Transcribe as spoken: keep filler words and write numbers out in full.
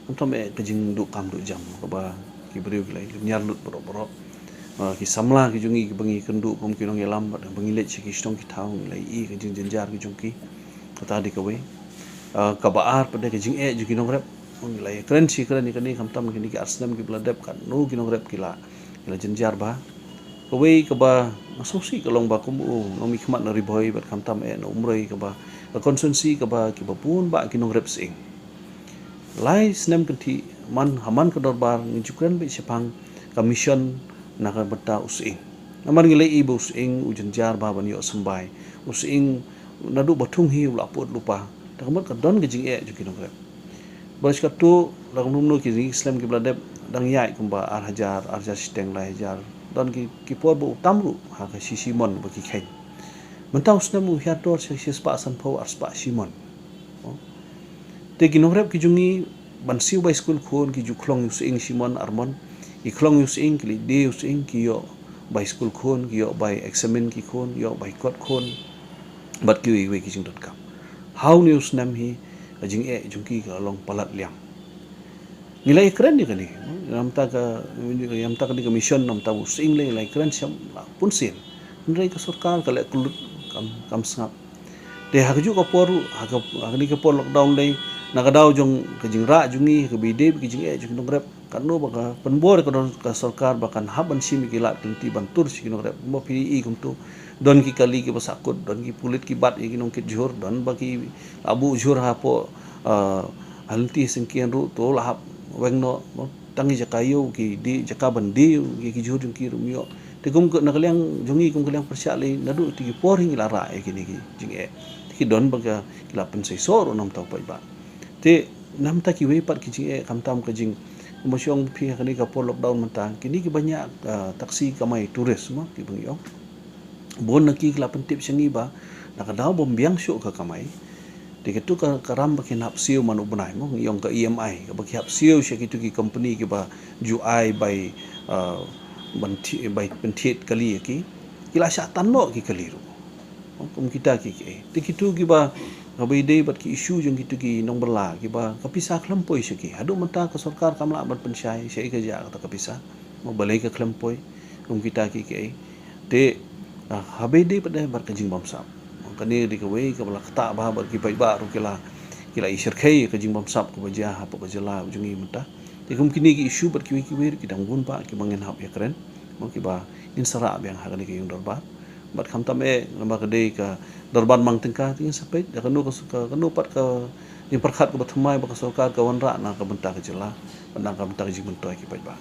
Khamtam eh ka jingduh kam duh jam kaba ki briew ki la ïa lynñiar lut baroh baroh. Ah, ki samla ki jong ngi kiba ngi kynduh kum ki nongïalam bad ba ngi leit sha ki shnong ki thaw ngi la ïohi ka jingjynjar ki jong ki. Kata dei kawei. Ah, kaba ar pat dei ka jingeh jong ki nongrep. Ngi la ïakren shi kren ïa kane khamtam kine ki ar snem kiba la dep katno ki nongrep ki la, ki la jynjar bha. Kawei kaba nga sngewsih ka long ba kum u nongmihkhmat na Ri Bhoi bad khamtam eh na Umroi kaba ka constituency kaba kiba bun bah ki nongrep sying. Lai snem kynthih man ha man ka dorbar ngi ju kren beit shaphang ka mission na ka bynta u sying. Namar ngi la ïohi ba u sying u jynjar bha ban ïoh symbai. U sying naduh ba thung hi u la put lypa. Te ka mut ka don ka jingeh jong ki nongrep. Ba shi katto la kumno kumno ki jingeh slem kiba la dep dang ïaid kumba ar hajar, ar hajar shiteng, lai hajar. Don ki, ki por ba u tam ruh ha ka shi shimon ba ki kheiñ. Mynta u snem u hiar dor shi, shi spah sanphew, ar spah shimon. Oh. Te ki nongrep ki jong ngi ban siew bai skul khun ki ju khlong ïa u sying shimon armon. Ki khlong ïa u sying, ki leit die ïa u sying, ki ïoh bai skul khun, ki ïoh bai eksamin ki khun, ïoh bai kot khun. Bad kiwei kiwei ki jingdonkam. Ha une u snem hi ka jingeh jong ki ka long palat liang. Ngi la ïakren ïa kane, namar ka, namar kane ka mission, namar u sying lei, la ïakren sham la bun sien. Hynrei ka sorkar ka leh kyllut, kam, kam sngap. Te ha kajuh ka por ruh, ha ka, ha kane ka por lockdown lei, na ka daw jong ka jingrah jong ngi, ha kaba ïadei bad ka jingeh jong ki nongrep, katno ba ka pynbor ka don ka sorkar ba kan hap ban shim ïa ki lad ki lynti ban tur sha ki nongrep. Kumba phi ïohi kumto, don ki kali kiba sahkut, don ki pulit ki bat ïa ki nongkit jhur, don ba ki la buh jhur hapoh, ah, ha lynti syngkien ruh, to la hap weng noh, tang ïa jaka ïew ki die, jaka ban die ïa ki jhur jong ki ruh ym ïoh. Te kum ka, na ka liang jong ngi kum ka liang pyrshah lei, naduh te ki por hi ngi la rah ïa kine ki jingeh. Te ki don ba ka, ki la pynseisoh ruh namar u paidbah. Te namar kiwei pat ki jingeh khamtam ka jing, kumba shong phi ha kane ka por lockdown mynta, kine kiba ñiah, ah, taxi kamai tourist mo, kiba ngi ong. Bun na ki ki la pyntip sha ngi ba na ka daw bym biang shuh ka kamai. Te kito ka, ka ram ba kin hap siew man u bnai mo, ngi ong ka E M I, kaba ki hap siew sha kito ki company kiba ju ai bai, ah, ban thi-, bai pynthied kali ïa ki. Ki la shah tan noh ki kali ruh. Kum kita ki, ki, te kito kiba, kaba ïadei bad ki issue jong kito ki nongbylla, kiba ka pisa khlem poi sha ki. Haduh mynta ka sorkar kam lah ban pynshai shaei ka jia kata ka pisa. Mo balei ka khlem poi. Kum kita ki, ki, te, ah, haba ïadei pat de bad ka jingbamsap. Kane dei kawei kaba la ktah bha bad ki paidbah ruh ki la, ki la ïashyrkhei ka jingbamsap kaba jia hapoh ka jylla jong ngi mynta. Te kum kine ki issue bad kiwei kiwei ruh ki dang bun bah kiba ngin hap ïakren. Mo kiba ngin sa rah biang ha kane ka ïing dorbar. Bad khamtam eh, namar ka dei ka dorbar mang tyngka, te ngin sa peit da kano ka, ka, kano pat ka jingpyrkhat kaba thymmai ba ka sorkar ka wanrah na ka bynta ka jylla, bad na ka bynta ka jingmyntoi ki paidbah.